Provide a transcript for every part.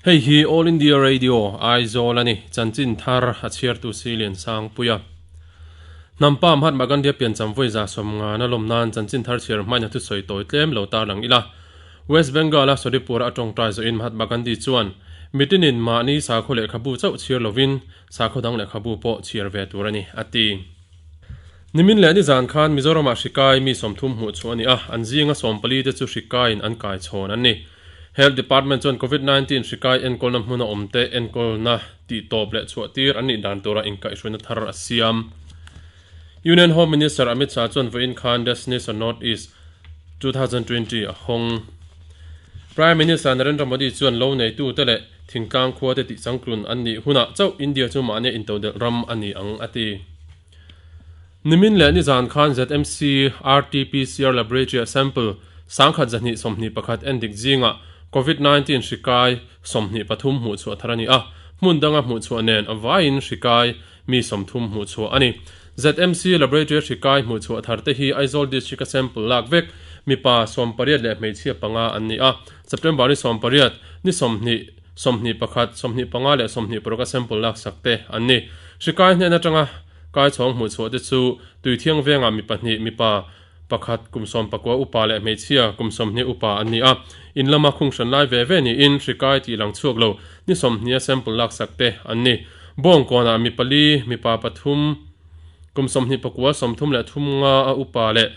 Hei hi All India Radio, Aizawl a ni. Chanchin thar a chhiartu Silian Sangpuia. Hnampa Mahatma Gandhi-a piancham vawi 150 a lawm nan chanchin thar chhiar hmain a thusawi tawi tlem lo tarlang ila. West Bengal-a Sodipur-a a tawngtai zawhin Mahatma Gandhi chuan, Mitinin mahni sakhaw lehkhabu chauh chhiar lovin sakhaw dang lehkhabu pawh chhiar ve tur a ni, a ti. Nimin leh nizan khan Mizoramah hri kai mi 30 hmuh chhuah a ni a, an zinga 14 te chu hri kaiin an kai chhawn an ni. Health Department chuan Covid 19 hri kai enkawlna hmuna awmte enkawlna tihtawp leh chhuah tir an nih dan tura inkaihhruaina thar a siam. Union Home Minister Amit Shah chuan vawiin khan Destination North East 2020 a hawng. Prime Minister Narendra Modi chuan lo neitute leh thingtlang khuate tihchangtlun an nih hunah chauh India chu mahnia intodelh ram a ni ang a ti. Nimin leh nizan khan ZMC RT-PCR Laboratory-ah sample 1221 endik zingah Covid 19 hri kai 23 hmuh chhuah thar a ni a, hmun danga hmuh chhuah nen a vaiin hri kai mi 30 hmuh chhuah a ni. ZMC Laboratory-a hri kai hmuh chhuah thar te hi Aizawl District-a sample lak vek mipa 18 leh hmeichhia panga an ni a, September ni 18, ni 20, 21, 25 leh 26 a sample lak sak te an ni. Hri kai hnen atanga Kai chhawng hmuh chhuah te chu Tuithiang vengah mi pahnih, mipa pakhat kum 19 upa leh hmeichhia kum 20 upa an ni a. In lama khung hran lai ve ve niin hri kai tih lang chhuak lo ni 20 a sample lak sak te an ni. Bawngkawnah mi pali, mipa pathum kum 29, 33 a upa leh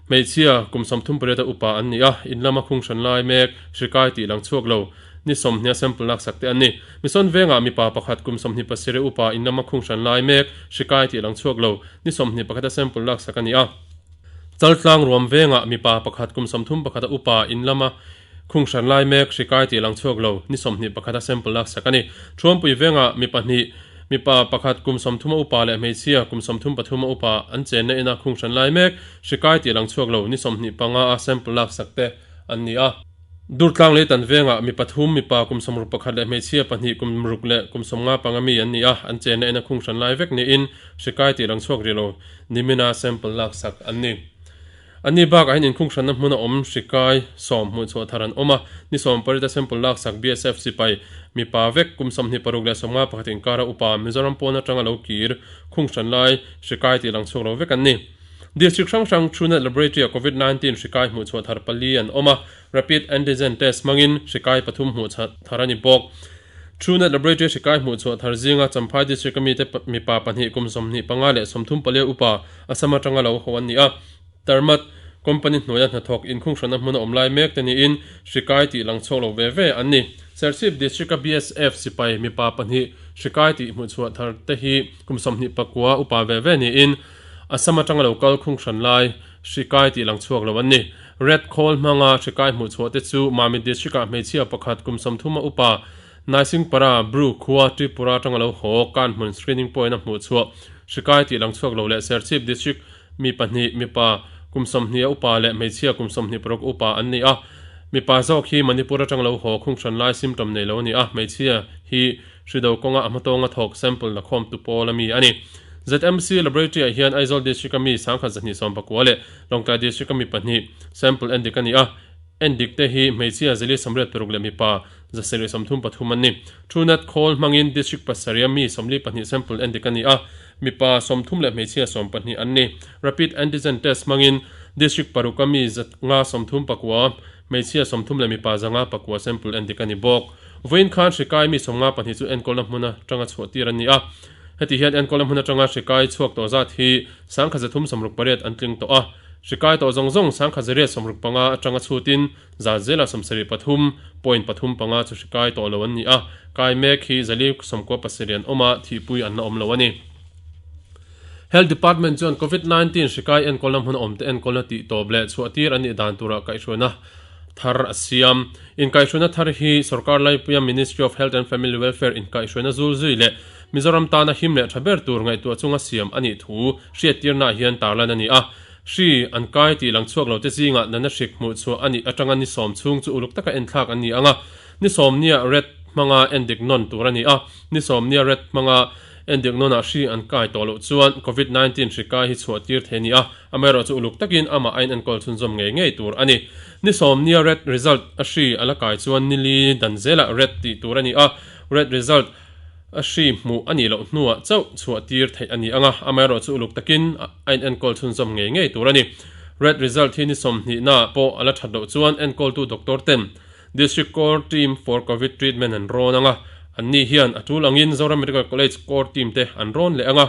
hmeichhia kum 38 a upa an ni a. In lama khung hran lai mek hri kai tih lang chhuak lo ni 20 sample lak sak te an ni. Mison vengah mipa pakhat kum 27 upa in lama khung hran lai mek hri kai tih lang chhuak lo ni 21 a sample lak sak a ni a. Chaltlang ruam vengah mipa pakhat kum 31 a upa in lama khung hran lai mek hri kai tih lang chhuak lo ni 21 a sample lak sak a ni. Thuampui vengah mi pahnih mipa pakhat kum 30 a upa leh hmeichhia kum 33 a upa an chenna ina khung hran lai mek hri kai tih lang chhuak lo ni 25 a sample lak sak te an ni a. Durtlang lei tan vengah mi pathum, mipa kum 61 leh hmeichhia pahnih kum ruk leh kum 55 mi an ni a, an chenna ina khung hran lai vek niin hri kai tih lang chhuak rih lo nimina sample lak sak an ni. Anni bakah hian inkhung hranna hmuna awm hri kai 10 hmuh chhuah thar an awm a, ni 18 a sample lak sak BSF sipai mipa vek kum 26 leh 51 inkara upa Mizoram pawn atanga lo kir khung hran lai hri kai tih lang chhuak lo vek an ni. District hrang hrang Truenat Laboratory-ah Covid 19 hri kai hmuh chhuah thar pali an awm a, Rapid Antigen Test hmangin hri kai pathum hmuh chhuah thar a ni bawk. Truenat Laboratory hri kai hmuh chhuah thar zinga Champhai District-a mite mipa pahnih kum 25 leh 34 upa Assam atanga lo ho an ni a, Tarmat Company hnuaia hnathawk inkhung hranna hmuna awm lai mek te niin hri kai tih lang chhuak lo ve ve an ni. Serchhip District-a BSF sipai mipa pahnih hri kai tih hmuh chhuah thar te hi kum 29 upa ve ve niin Assam atanga lo kal khung hran lai hri kai tih lang chhuak lo an ni. Red Khawl hmanga hri kai hmuh chhuah te chu Mamit District-ah hmeichhia pakhat kum 30 a upa Naisingpara, Bru khua Tripura atanga lo haw kan hmun screening point a hmuh chhuah hri kai tih lang chhuak lo leh Serchhip District mi pahnih mipa kum 20 a upa leh hmeichhia kum 26 upa an ni a. Mipa zawk hi Manipur atanga lo haw khung hran lai symptom nei lo a ni a, hmeichhia hi Hrido kawnga a hmatawnga thawk sample la khawmtu pawl a mi a ni. ZMC Laboratory-ah hian Aizawl District-a mi 1219 leh Lawngtlai District-a mi pahnih sample endik a ni a. Endik te hi hmeichhia 486 leh mipa 733 an ni. Truenat khawl hmangin District pasarih-a mi 42 sample endik a ni a, mipa 30 leh hmeichhia 12 an ni. Rapid Antigen Test hmangin District paruk-a mi 139, hmeichhia 30 leh mipa 509 sample endik a ni bawk. Vawiin khan hri kai mi 52 chu enkawlna hmun atanga chhuah tir an ni a. Heti hian enkawlna hmun atanga hri kai chhuak tawh zat hi 1368 an tling tawh a. Hri kai tawh zawng zawng 1165 atanga chhutin zat zela 73.35 chu hri kai tawh lo an ni a. Kai mek hi 497 an awm a, thihpui an la awm lo a ni. Health Department chuan Covid 19 hri kai enkawlna hmun awmte enkawlna tih tawp leh chhuah tir an nih dan turah kaihhruaina thar a siam. Inkaihhruaina thar hi Sorkar laipuia Ministry of Health and Family Welfare inkaihhruaina zul zui leh Mizoram tana him leh tha ber tur ngaihtuah chunga siam a nih thu hriattirnaah hian tarlan a ni a. Hri an kai tih lang chhuak lote zingah nana hrik hmuh chhuah a nih atanga ni sawm chhung chu uluk taka enthlak an ni ang a, ni sawm nia red hmanga endik nawn tur a ni a, ni sawm nia red hmanga. Endik nawnah hri an kai tawh loh chuan Covid 19 hri kai hi chhuah tir thei a ni a, amaherawhchu uluk takin amah a inenkawl chhunzawm ngei ngei tur a ni. Ni sawmnia red result a hri a la kai chuan ni li dan zelah red tih tur a ni a, red result a hri hmuh a nih loh hnuah chauh chhuah tir theih a ni ang a, amaherawhchu uluk takin a inenkawl chhunzawm ngei ngei tur a ni. Red result hi ni sawmhnihna pawh a la that loh chuan enkawltu doctor ten District Core Team for Covid Treatment an rawn ang a, anni hian a tul angin Zoram Medical College Core Team te an rawn leh ang a,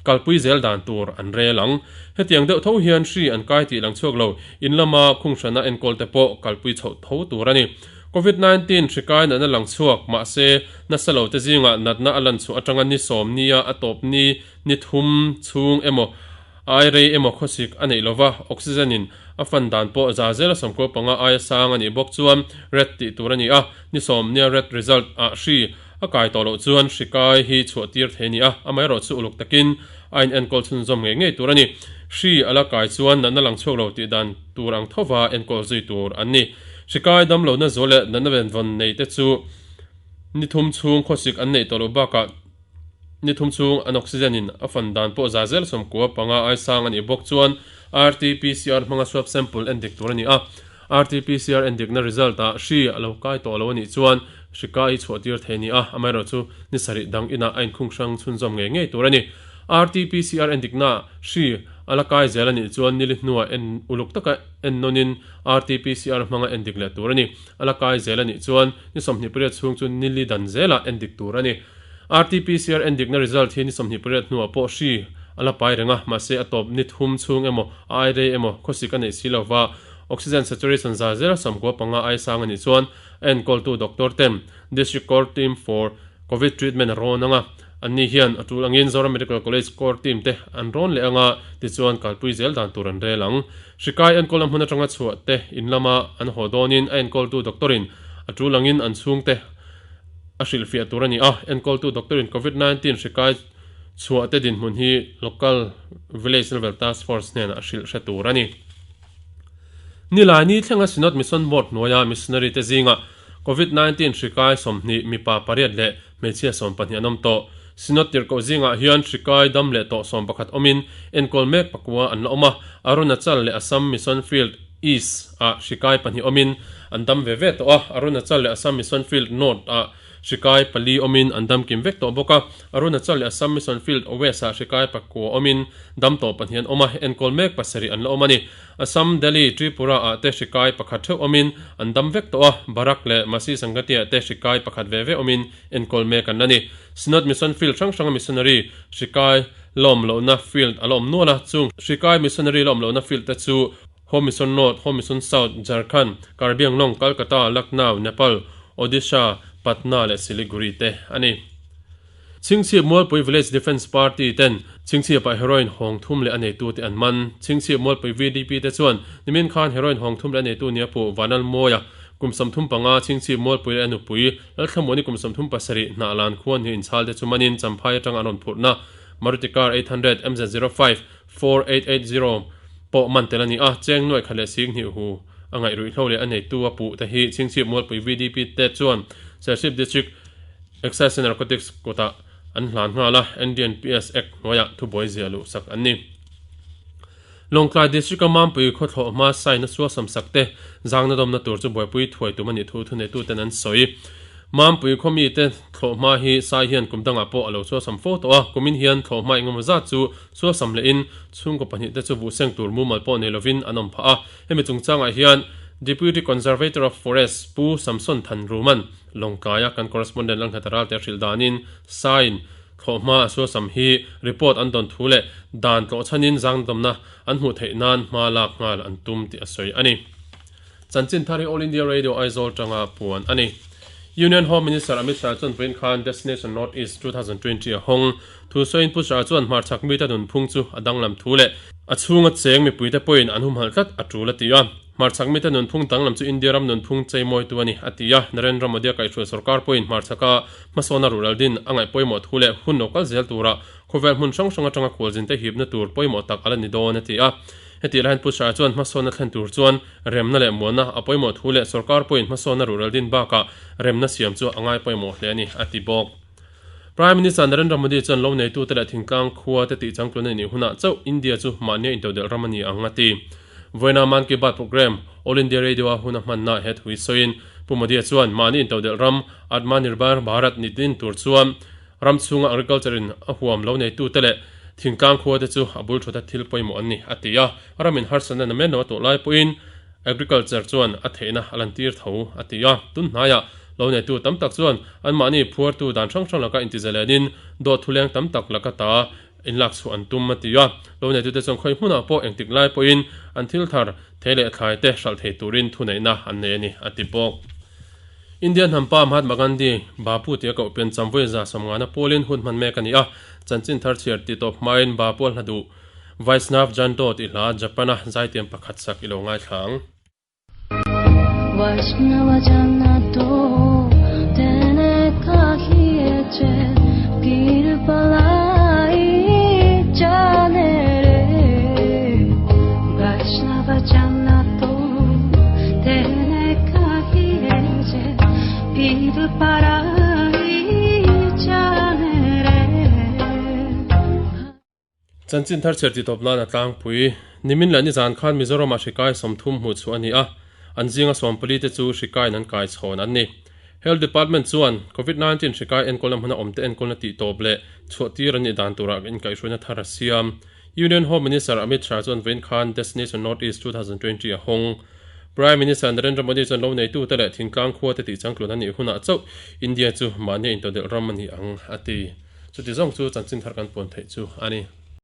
kalpui zel dan tur an rel ang. Hetiang deuh tho hian hri an kai tih lang chhuak lo, in lama khunghrana enkawl te pawh kalpui chhoh tho tur a ni. Covid 19 hri kai natna lang chhuak, mahse nasa lo te zingah natna a lan chhuah atanga ni sawm nia a tawp ni ni thum chhung emaw Ai rei emaw khawsik a neih lova, oxygen in a fan dan pawh za zela sawmkaw panga aia sang a nih bawk chuan red tih tur a ni a, ni sawm nia red result ah hri a kai tawh loh chuan hri kai hi chhuah tir thei a ni a, amaherawh chu uluk takin a in enkawl chhunzawm ngei ngei tur a ni. Hri a la kai chuan natna lang chhuak lo tih dan tur ang thova enkawl zui tur an ni. Hri kai damlohna zual leh natna venvawn nei te chu ni thum chhung khawsik an neih tawh loh bakah, Ni thum chhung an oxygen in a fan dan pawh za zel 90 ai sang a nih bawk chuan RT-PCR hmanga swab sample en dik tur a ni a. RT-PCR en dikna result ah hri a lo kai tawh lo a nih chuan hri kai hi chhuah tir thei a ni a, amaherawh chu ni sarih dang inah a inkhung hrang chhunzawm ngei ngei tur a ni. RT-PCR en dikna hri a la kai zel a nih chuan nili hnuah en uluk taka en nawnin RT-PCR hmanga en dik leh tur a ni. A la kai zel a nih chuan ni 28 chhung chu nili dan zelah en dik tur a ni. RT-PCR endikna result hi ni 28 hnuah pawh hri a la pai reng a, mahse a tawp ni thum chhung emaw, a ai rei emaw, khawsik a neih si lova, oxygen saturation za zel 95 ai sang a nih chuan a enkawltu doctor ten District Core Team for Covid Treatment a rawn ang a, anni hian a tul angin Zoram Medical College Core Team te an rawn leh ang a, tichuan kalpui zel dan tur an rel ang. Hri kai enkawlna hmun atanga chhuah te in lama an haw dawnin a enkawltu doctor in a tul angin an chhungte a hrilhfiah tur a ni a, enkawltu doctor in Covid 19 hri kai chhuah te dinhmun hi local village level task force hnenah a hrilh hre tur a ni. Nilai ni thlenga Synod Mission Board hnuaia missionary te zingah Covid 19 hri kai 20 mipa pariat leh hmeichhia 12 an awm tawh. Synod tirhkoh zingah hian hri kai dam leh tawh 11 awmin enkawl mek pakua an la awm a, Arunachal leh Assam Mission Field East ah hri kai pahnih awmin an dam ve ve tawh a, Arunachal leh Assam Mission Field North ah hri kai pali awmin an dam kim vek tawh bawk a, Arunachal leh Assam Mission Field West ah hri kai pakua awmin dam tawh pahnih an awm a, enkawl mek pasarih an la awm a ni. Assam, Delhi, Tripura ah te hri kai pakhat theuh awmin an dam vek tawh a, Barak leh Masi Sangati ah te hri kai pakhat ve ve awmin enkawl mek an la ni. Synod Mission Field hrang hranga missionary hri kai la awm lohna field a la awm nual a, chung hri kai missionary la awm lohna field te chu Home Mission North, Home Mission South, Jharkhand, Karbi Anglong, Calcutta, Lucknow, Nepal, Odisha, Patna leh Siliguri te a ni. Chhingchhip Mualpui Village Defence Party ten Chhingchhipah heroin hawng thum leh a neitute an man. Chhingchhip Mualpui VDP te chuan nimin khan heroin hawng thum leh a neitu nia puh Vanlalmawia kum 35, Chhingchhip Mualpui leh a nupui Lalthlamuani kum 37 Hnahlan khuan hi inchhal te chu manin Champhai atanga an rawn phurhna Maruti Car 800 MZ05 4880 pawh man tel a ni a, cheng nuaih khat leh sing hnih hu a ngaih ruihhlo leh a neitu a puh te hi Chhingchhip Mualpui VDP te chuan Serchhip District Excise and Narcotics kutah an hlan nghal a, NDNPS Act hnuaiah thubuai ziah luh sak an ni. Lawngtlai District-a Mampui khawthlawh hma sign a suasam sak te zangna dawmna tur chu buaipui thuai tum a nih thu thuneituten an sawi. Mampui khaw mite thlawh hma hi sai hian kum dangah pawh a lo suasam fo tawh a, kumin hian thlawh hma engemaw zat chu Suasam leh in chhungkaw pahnih te chu buh seng tur mumal pawh nei lovin an awm phah a. Hemi chungchangah hian Deputy Conservator of Forest Pu Samson Thanruman Lawngtlaia kan correspondent Lalngheta Ralte a hrilh danin Sain thlawhhma a suasam hi report an dawn thu leh dan tlawhchhanin zangdawmna an hmuh theih nan hma lak nghal an tum tih a sawi a ni. Chanchin thar hi All India Radio Aizawl tanga puan a ni. Union Home Minister Amit Shah chuan vawiin khan Destination North East 2020 a hawng. Thu sawiin Pu Shah chuan hmarchhak mite nunphung chu a danglam thu leh a chhunga cheng mipuite pawhin an humhalh tlat a tul a ti a. Hmarchhak mite nunphung danglam chu India ram nunphung cheimawitu a ni a ti a. Narendra Modi-a kaihhruai sorkar pawhin hmarchhaka hmasawna rural din a ngaih pawimawh thu leh hun lo kal zel tura khawvel hmun hrang hrang atanga khualzinte hipna tur pawimawh tak a la ni dawn a ti a. Heti lahin Pu Shah chuan hmasawnna thlen tur chuan remna leh muanna a pawimawh thu leh sorkar pawhin hmasawnna rural din bakah remna siam chu a ngai pawimawh hle a ni, a ti bawk. Prime Minister Narendra Modi chuan lo neitute leh thingtlang khua te tih changtlun a nih hunah chauh India chu mahnia intodelh ram a ni ang a ti. Vawiina Mann Ki Baat programme All India Radio a hun a hmanna he thu hi sawiin Pu Modi-a chuan mahni intodelh ram Atmanirbhar Bharat ni din tur chuan ram chhunga agriculture in a huam lo neitute leh thingtlang khua te chu a bul thut a thil pawimawh an ni a ti a. Ramin harsatna na men lo a tawh lai pawhin agriculture chuan a theihna a lantir tho a ti a. Tun hnaiah lo neitu tam tak chuan anmahni phuartu dan hrang hrang laka intizalenin dawt thuleng tam tak laka ta inlak chhuah an tum a ti a. Lo neitute chuan khawi hmunah pawh engtik lai pawhin an thil thar thei leh thlai te hralh thei turin thuneihna an nei a ni a ti bawk. India hnampa Mahatma Gandhi, Bapu tia koh pian Chamvui 150 pawlin hun hman mek a ni a. Chanchin thar chhiar ti tawp hmain Bapu a hla duh. Vaishnav Janto tih hla Japan-a zaitiam pakhat sak i lo ngaithla ang. Vaishnava Janato tene kahiyeche pir palai jane re Vaishnava Janato tene kahiyeche pir palai jane re. Chanchin thar chhiar titawp nan a tlangpui. Nimin leh nizan khan Mizoram-ah hri kai 30 hmuh chhuah a ni a, an zinga 14 te chu hri kaiin an kai chhawn an ni. Health Department chuan Covid 19 hri kai enkawlna hmuna awmte enkawlna tihtawp leh chhuah tir an nih dan turah inkaihhruaina thar a siam. Union Home Minister Amit Shah chuan vawiin khan Destination North East 2020 a hawng. Prime Minister Narendra Modi chuan lo neitute leh thingtlang khuate tihchangtlun a nih hunah chauh India chu mahni intodelh ram a ni ang a ti. Chuti zawng chu chanchin thar kan puan theih chu a ni.